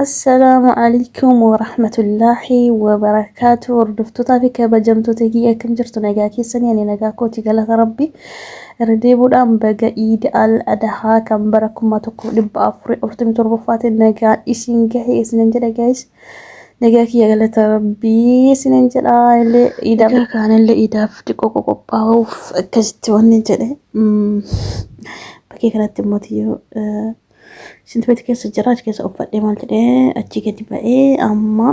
Assalaamu alaikum warahmatullaahi wabarakaatu. Hordoftootaa fi kabajamtoota kiyya, akkam jirtu? Nagaa keessanii? Ani nagaa kooti, galata Rabbi. Irra deebuudhaan baga Iid al Adahaa kan bara 1447ffaatiin nagaan isin gahe isinin jedha guys. Nagaa kiyya, galata Rabbii isinin jedha. Illee iidaaf egaa kaanillee iidaaf xiqqoo qophaa'uuf akkasitti wanni jedhe. Bakkee kanatti immoo tiyyoo Sintibeeti keessa jira, achi keessa uffadhee maal jedhee achi gadi ba'ee amma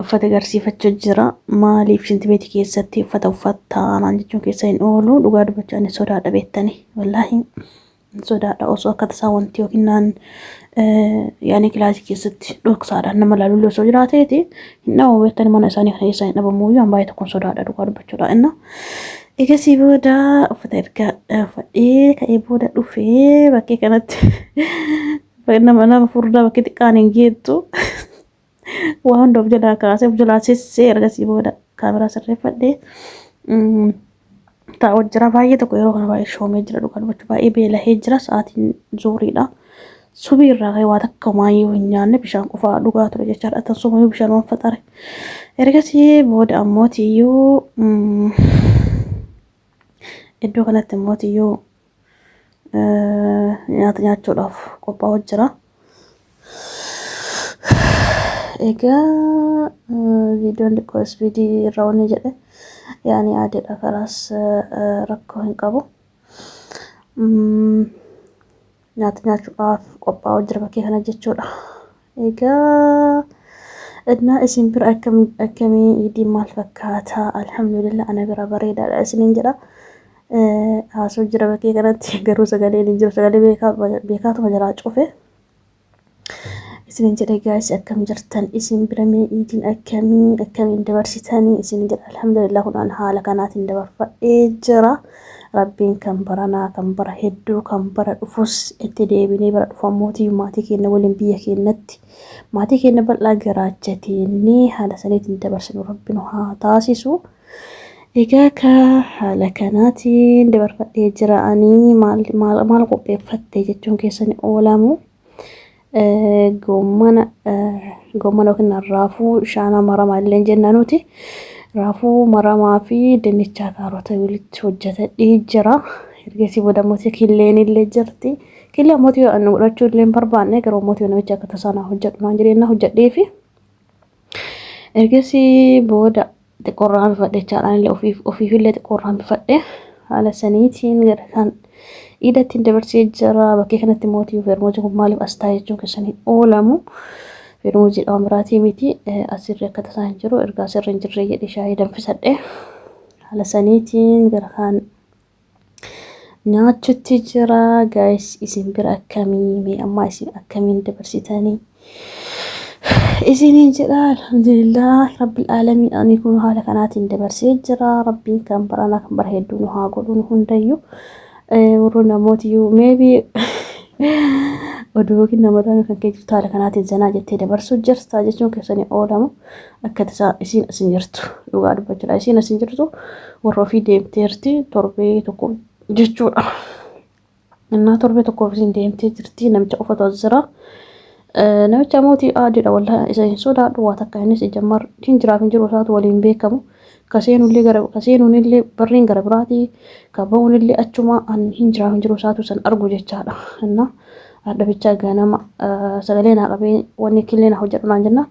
uffata agarsiifachuu jira. Maaliif sintibeeti keessatti uffata uffattaa naan jechuun keessa hin oolu. Dhugaa dubbachuu ani sodaadha beektanii. Wallaahi sodaadha, osoo akka tasaa wanti yookiin naan yaani kilaasii keessatti dhoksaadhaan nama laalullee osoo jiraateeti hin dhabamu beektanii, mana isaanii kana keessaa hin dhabamu iyyuu, an baay'ee tokkoon sodaadha dhugaa dubbachuudha. Inna egasii booda uffata erga uffadhee ka'ee booda dhufee bakkee kanatti nama furdaa bakkee xiqqaan hin geettu waa hunda of jalaa kaasee of jalaa sissee, ergasii booda kaameraa sirreeffadhee taa'u jira. Baay'ee tokko yeroo kana baay'ee shoomee jira, dhugaa dubbachuu baay'ee beelahee jira. Sa'aatiin zuuriidha. Subii irraa ka'ee waa takka homaayyuu hin nyaanne, bishaan qofaa dhugaa ture jechaadha. Tan sumayyuu bishaan waan faxare. Ergasii booda ammoo tiyyuu iddoo kanatti immoo tiyyuu nyaata nyaachuudhaaf qophaa'u jira. Egaa viidiyoon xiqqoo ispiidii irra wanni jedhe yaani adeedha, karaas rakkoo hin qabu. Nyaata nyaachuudhaaf qophaa'u jira bakkee kana jechuudha. Egaa innaa isin bira akkam akkamii, iidiin maal fakkaata? Alhamdulillah, ana bira bareedaadha isiniin jedha. Haasoo jira bakkee kanatti, garuu sagaleen hin jiru, sagalee beekaatuma jalaa cufe. Isinin jedhe guys, akkam jirtan? Isin bira mee iidiin akkamii, akkamiin dabarsitanii isinin jedha. Alhamdulillah, kun an haala kanaatiin dabarfadhee jira. Rabbiin kan baranaa, kan bara hedduu, kan bara dhufus itti deebinee bara dhufu ammootii maatii keenya waliin biyya keenyatti maatii keenya bal'aa garaachateennee haala saniitiin dabarsinu Rabbi nu haa taasisu. Egaa ka haala kanaatiin dabarfadhee jira. Ani maal maal maal qopheeffatte jechuun keessan oolamu. Goommana yookiin raafuu shaanaa maramaa illee jenna nuti. Raafuu maramaa fi dinnichaa kaarota walitti hojjetadhee jira. Ergasii booda immoo killeen illee jirti. Killee ammoo ani godhachuu illee hin barbaanne, garuu ammoo namicha akka tasaa naa hojjedhu naan jedhee na hojjedhee fi ergasii booda xiqqoorraa hambifadhe jechaadhaan illee ofiif illee xiqqoorraa hambifadhe, haala saniitiin gara kan iidattiin dabarsee jira. Bakkee kanatti mootii feermoojii kun maaliif as taa'e jechuun keessan hin oolamu. Feermoojii waan biraatii miti, asirri akka tasaa hin jiru, ergaa asirri hin jirre jedhee shaayii danfisadhe, haala saniitiin gara kan nyaachutti jira. Guys, isin bira akkamii? Mee ammaa isin akkamiin dabarsitanii isiniin jedha. Alhamdulillah rabbil aalamiin, ani kun haala kanaatiin dabarsee jira. Rabbiin kan baranaa kan bara hedduu nu haa godhu nu hundayyuu. Warra namootiyyuu maybe oduu yookiin namoota kan kee jirtu haala kanaatiin zanaa jettee dabarsuu jirta jechuun keessanii oolamu. Akka tasaa isiin asin jirtu, dhugaa dubbachuudha, isiin asin jirtu warra ofii deemteerti torbee tokko jechuudha. Innaa torbee tokkoof isiin deemtee jirti, namicha qofatu as jira. Namicha mootii aadiidha, wallahi isa hin sodaadhu waa takka, innis ijammar hin jiraaf hin jiru isaatu waliin beekamu. Ka seenullee gara ka seenuunillee barriin gara biraatii, ka ba'uunillee achuma, an hin jiraaf hin jiru isaatu san argu jechaadha. Innaa hadha bichaa ganama sagalee naa qabee wanni killee naa hojjedhu naan jennaan.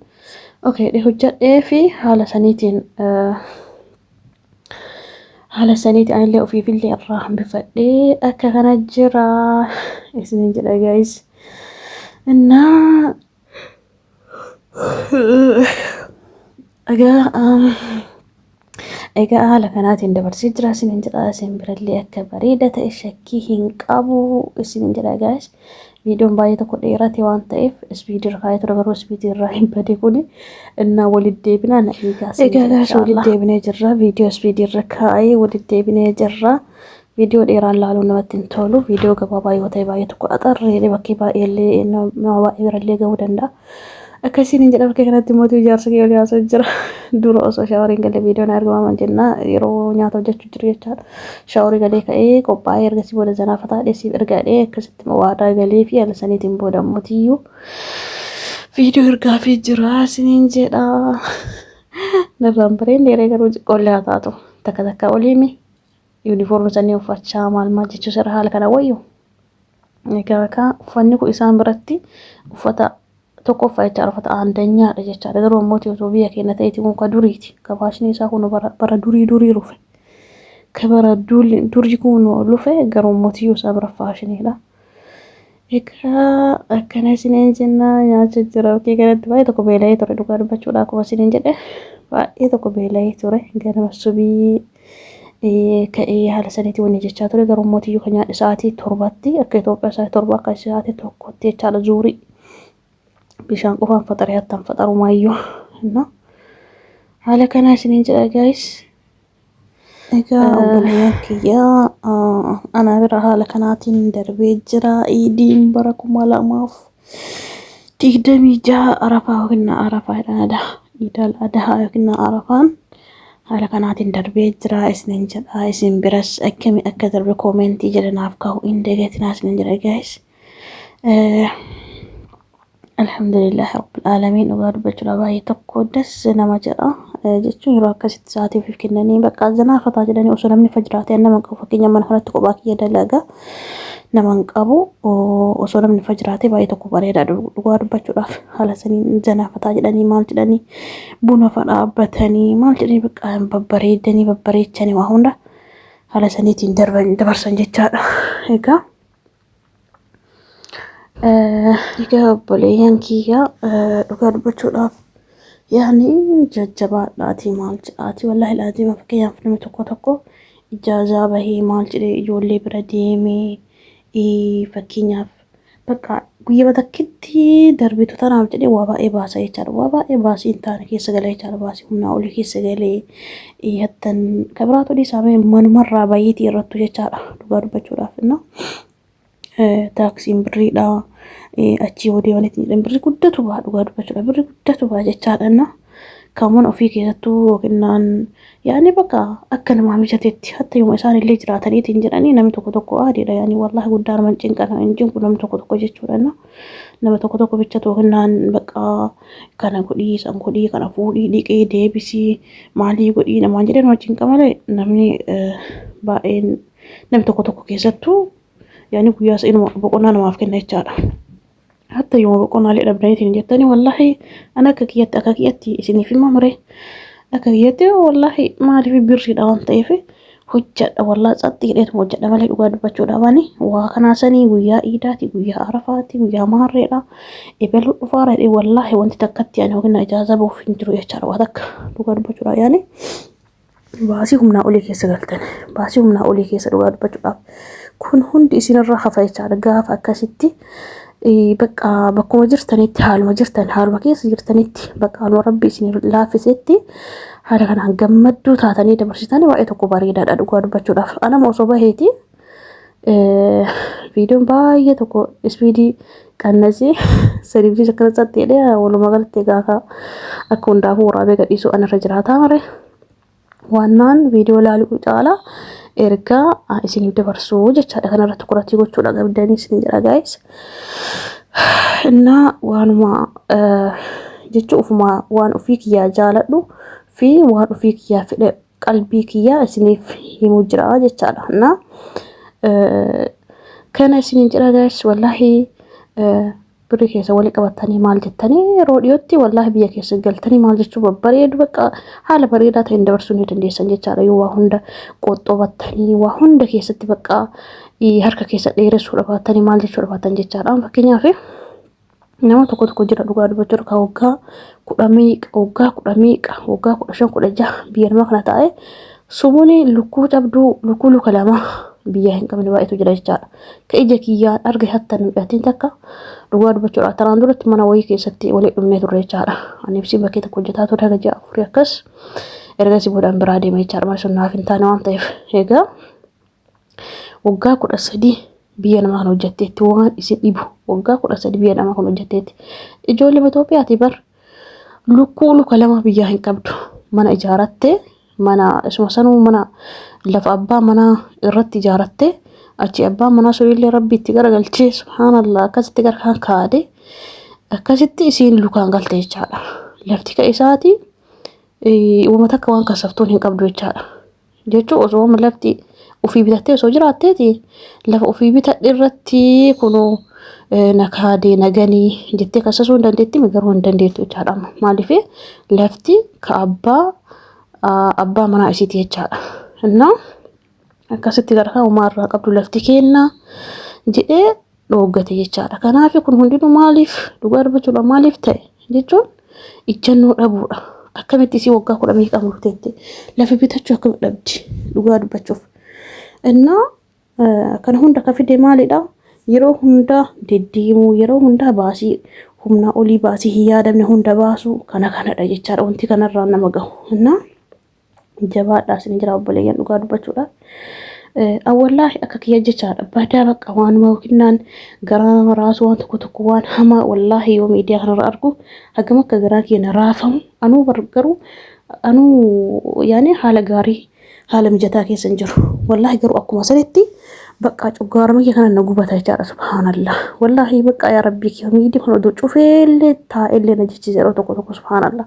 Okay, dhe hojjedhee fi haala saniitiin anillee ofiifillee irraa hambifadhee akka kana jira isinin jedha guys. Innaa egaa egaa haala kanaatiin dabarsee jira isinin jedha. Isin birallee akka bareeda ta'e shakkii hin qabu isinin jedha guys. Viidiyoon baay'ee tokko dheerate waan ta'eef ispiidii irra kaa'ee ture, garuu ispiidii irraa hin bade kuni. Innaa walitti deebinaa na eegaa. Egaa guys, walitti deebinee jirra. Viidiyoo ispiidii irra kaa'ee walitti deebinee jirra. Viidiyoo dheeraan laaluun namatti hin tolu. Viidiyoo gabaabaa yoo ta'e baay'ee tokko axarreedhe bakkee baay'ee illee nama baay'ee birallee gahuu danda'a. Akkasiin hin jedha. Bakkee kanatti mootii ijaarsa kee olii haasa'u jira. Dura osoo shaawariin galee viidiyoon argamaman jenna, yeroo nyaata hojjechuu jiru jechaadha. Shaawarii galee ka'ee qophaa'ee ergasii booda zanaa fataa dheessiif ergaa dhee akkasitti waadaa galee fi haala saniitiin booda mootiyyuu Viidiyoo ergaafii jira isiniin jedha. Narraan bareedne yeroo garuu xiqqoollee haa taatu. Takka takka oliimi yuunifoormii sanii uffachaa maal maal jechuu sirra haala kana wayyu. Egaa kaa uffanni kun isaan biratti uffata tokkoffaa jechaadha, uffata aandanyaadha jechaadha. Garuu ammoo osoo biyya keenya ta'eeti kun ka duriiti. Ka faashinii isaa kun bara durii durii rufe. Ka bara durii kun lufe garuu ammoo isaan bira faashiniidha. Egaa akkana isiniin jenna, nyaachaa jira. Bakkee kanatti baay'ee tokko beela'ee ture, dhugaa dubbachuudha, akkuma isiniin jedhe baay'ee tokko beela'ee ture. Ganama subii ka'ee haala saniitti wanni jechaa ture, garuu mootiyyuu kan nyaadhe sa'aatii 7tti, akka Itoophiyaa sa'aatii 7, akka sa'aatii 1tti jechaadha. Zuurii bishaan qofaan faxaree hattaan faxarumaayyuu. Haala kana isiniin jedha guys. Egaa obboleeyyan kiyyaa, ana bira haala kanaatiin darbee jira. Iidiin bara 2026 Arafaa yookiin Arafaa jedhan Adaha, Iidal Adahaa yookiin Arafaan haala kanaatiin darbee jira isiniin jedha. Isin biras akkami akka darbe koomentii jedha naaf kaa'u hin dagatinaa isiniin jedha guys. Alhamdulillah Rabbil Aalamiin, dhugaa dubbachuudha baay'ee tokko das nama jedha jechuun yeroo akkasitti sa'aatii ofiif kennanii bakka zanaafataa jedhanii osoo namni fajiraatee nama qabu, fakkeenya mana kanatti kophaa kiyya dalagaa nama hin qabu, osoo namni fajiraatee baay'ee tokko bareeda. Dhugaa dubbachuudhaaf haala saniin zanaafataa jedhanii maal jedhanii buna fa dhaabbatanii maal jedhanii bakka babbareedanii babbareechanii waa hunda haala saniitiin darban dabarsan jechaadha. Egaa obboleeyyan kiyya, dhugaa dubbachuudhaaf yaani jajjabaadhaatii maal jedhaati, wallaahi laatii, fakkeenyaaf namni tokko tokko ijaazaa bahee maal jedhee ijoollee bira deemee, fakkeenyaaf bakka guyyaa takkitti darbitu tanaaf jedhee waa baay'ee baasa jechaadha. Waa baay'ee baasii hin taane keessa galee jechaadha. Baasii humnaa olii keessa galee hattan kabiraatu dhiisamee manumarraa baay'eetii irrattu jechaadha. Dhugaa dubbachuudhaaf innaa taaksiin birriidha. Achii yoo deemanitti jedhan birri guddatu ba'a, dhugaa dubbachuudha. Birri guddatu ba'a jechaadha innaa. Kan mana ofii keessattuu yookiin yaani bakka akka namaa mijatetti hatta yooma isaan illee jiraataniitiin jedhanii namni tokko tokko aadiidha, yaani wallaahi guddaa nama hin cinqan, hin cinqu namni tokko tokko jechuudha. Nama tokko tokko bichatu yookiin bakka kana godhii, san godhii, kana fuudhii, dhiqee deebisii, maalii godhii namaan jedhee nama cinqa malee namni baay'een namni tokko tokko keessattuu yaani guyyaa inuma boqonnaa namaaf kenna jechaadha. Hatta yooma boqonnaalee dhabdaniitiin jettanii, wallaahi ana akka kiyyatti isiniif hima mure, akka kiyyatti wallaahi maaliif birriidha waan ta'eef hojjedha, wallaahi tsaxxii hidheetuma hojjedha malee. Dhugaa dubbachuudha waan waa kanaa sanii guyyaa iidaati, guyyaa arafaati, guyyaa maarreedha, ebaluu dhufaara jedhee wallaahi wanti takkatti ani yookiin ijaaza bahuuf hin jiru jechaadha. Waa takka dhugaa dubbachuudha yaani baasii humnaa olii keessa galtan, baasii humnaa olii keessa, dhugaa dubbachuudhaaf kun hundi isinirraa hafa jechaadha. Gaafa akkasitti bakka bakkuma jirtanitti, haaluma jirtan, haaluma keessa jirtanitti, bakka haaluma rabbi isin laaffisetti haala kanaan gammadduu taatanii dabarsitanii baay'ee tokko bareedaadha dhugaa dubbachuudhaaf. Anama osoo baheeti viidiyoon baay'ee tokko ispiidii qannasee sadiif akkana tsatti jedhee, walumaa galatti gaafa akka hundaafuu waraabee gadhiisuu anarra jiraataa mare. Waannaan viidiyoo ilaaluu caalaa ergaa isiniif dabarsuu jechaadha. Kanarratti kuratii gochuudha qabdanii isin jedha guys. Innaa waanuma jechuu ufuma waan ofii kiyyaa jaaladhu fi waan ofii kiyyaa fedhe qalbii kiyyaa isiniif himuu jira jechaadha. Innaa kana isiniin jedha guys, wallaahi birrii keessa walii qabatanii maal jettanii yeroo dhiyootti wallaahi biyya keessa galtanii maal jechuu babbareedu, bakka haala bareedaa ta'een dabarsuu ni dandeessan jechaadha. Yoo waa hunda qoxxobattanii waa hunda keessatti bakka harka keessa dheeressuu dhabaatanii maal jechuu dhabaatan jechaadha. Fakkeenyaaf nama tokko tokko jira, dhugaa dubbachuu, kan waggaa kudha meeqa, waggaa kudha meeqa, waggaa 15, 16 biyya namaa kana taa'ee sumuuni lukkuu cabduu lukkuu luka lama biyya hin qabne baay'eetu jira jechaadha. Ka ija kiyyaan arge hatta mucattiin takka, dhugaa dubbachuudha, tanaan duratti mana wayii keessatti walii dhumnee turre jechaadha. Ani ibsi bakkee tokko hojjetaa ture haga ji'a 4 akkas, ergasii boodaan biraa deeme jechaadha. Mana sun naaf hin taane waan ta'eef. Egaa waggaa 13 biyya namaa kan hojjetteetti, waan isin dhibu waggaa 13 biyya namaa kan hojjetteetti, ijoollee Itoophiyaati bar, lukkuu luka lama biyyaa hin qabdu. Mana ijaarattee, mana isuma sanuu mana lafa abbaa manaa irratti ijaarattee, achi abbaa manaa sunillee rabbi itti garagalchee, subhaanallah, akkasitti gara kan kaade. Akkasitti isiin lukaan galte jechaadha. Lafti ka isaati uuma takka waan kasaftuun hin qabdu jechaadha. Jechuun osoo lafti ofii bitattee osoo jiraatteeti lafa ofii bitadhe irratti kunoo nakaadee naganii jettee kasasuu hin dandeetti, garuu hin dandeettu jechaadha. Maaliif? Lafti ka abbaa manaa isiiti jechaadha. Innaa akkasitti gara uumaa irraa qabdu lafti kenna jedhee dhooggate jechaadha. Kanaaf kun hundinuu maaliif, dhugaa dubbachuudha, maaliif ta'e jechuun ijjannoo dhabuudha. Akkamitti isii waggaa 10 meeqa murteetti lafa bitachuu akkamitti dhabdi, dhugaa dubbachuuf? Innaa kana hunda ka fide maalidha? Yeroo hunda deddeemuu, yeroo hunda baasii humna olii, baasii hin yaadamne hunda baasuu, kana kanadha jechaadha wanti kanarraa nama gahu. Innaa jabaadhaa isin jira obboleeyyan, dhugaa dubbachuudha. Awwallaahi akka kiyya jechaadha, badaa bakka waanuma yookiin garaa nama raasu, waan tokko tokko, waan hamaa, wallaahi yoo miidiyaa kanarra argu hagam akka garaa keenya raafamu. Anuu garuu anuu yaani haala gaarii, haala mijataa keessa hin jiru. Wallaahi garuu akkuma sanitti bakka cuggaarama kiyya kana na gubata jechaadha, subhaanallah. Wallaahi bakka yaa rabbii kiyya miidiyaa kana odoo cufeellee taa'ellee na jechiisa yeroo tokko tokko, subhaanallah.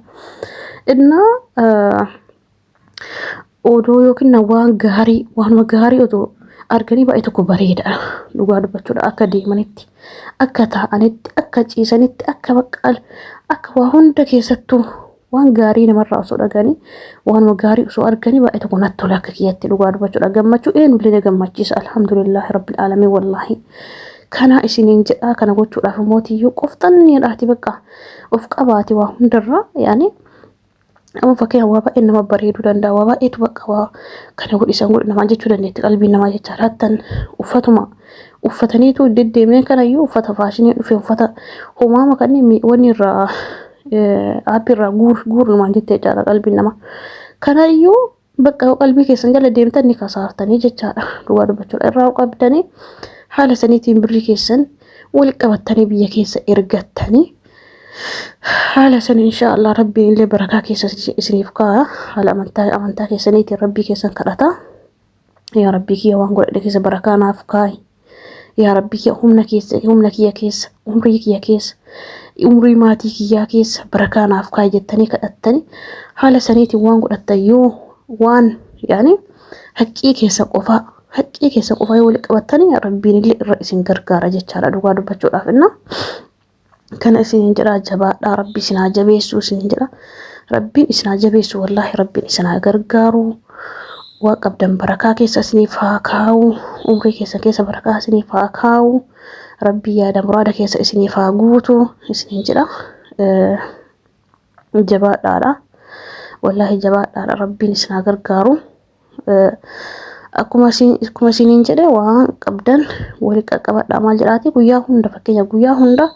Innaa odoo yookiin waan gaarii, waanuma gaarii odoo arganii baay'ee tokko bareeda, dhugaa dubbachuudha. Akka deemanitti, akka taa'anitti, akka ciisanitti, akka baqqal, akka waa hunda keessattuu waan gaarii namarraa osoo dhaganii, waanuma gaarii osoo arganii baay'ee tokko natti tola akka kiyyatti, dhugaa dubbachuudha. Gammachuu eenyullee na gammachiisa, alhamdulillaahi rabbil aalamiin, wallaahi. Kana isiniin jedhaa, kana gochuudhaaf mootiyyuu qofxanniidhaati bakka of qabaati waa hundarraa. Yaani amma fakkeenya waa baay'ee nama bareeduu danda'a, waa baay'eetu bakka waa kana godhi, isaan godhi namaa jechuu dandeetti qalbiin namaa jechaadha. Hattan uffatuma uffataniitu deddeemnee kanayyuu uffata faashinii dhufe, uffata homaama kanneen wanni irraa aappii irraa guur guur namaan jettee jechaadha qalbiin namaa. Kanayyuu bakka qalbii keessan jala deemtan ni kasaartanii jechaadha, dhugaa dubbachuudha. Irraa qabdanii haala saniitiin birrii keessan wal qabattanii biyya keessa ergattanii haala san inshaallah rabbiin illee barakaa keessa isiniif kaa'a. Haala amantaa keessaniitiin rabbii keessan kadhata. Yaa rabbii kiyya, waan godhadhe keessa barakaa naaf kaa'i. Yaa rabbii kiyya, humna keessa, humna kiyya keessa, umrii kiyya keessa, umrii maatii kiyyaa keessa barakaa naaf kaa'i jettanii kadhattanii haala saniitiin waan godhattan yoo waan yaani haqqii keessa qofaa, haqqii keessa qofaa yoo walitti qabattanii rabbiin illee irra isin gargaara jechaadha, dhugaa dubbachuudhaaf. Innaa kana isin jedha, jabaadhaa, rabbi isin haa jabeessu isin jedha. Rabbiin isin haa jabeessu, wallaahi rabbiin isin haa gargaaru. Waa qabdan barakaa keessa isiniif haa kaa'u, umrii keessa keessa barakaa isiniif haa kaa'u, rabbii yaada muraada keessa isiniif haa guutu isiniin jedha. Jabaadhaadha, wallaahi jabaadhaadha, rabbiin isin haa gargaaru. Akkuma isiniin jedhe waan qabdan wali qaqqabadhaa. Maal jedhaati, guyyaa hunda, fakkeenya guyyaa hunda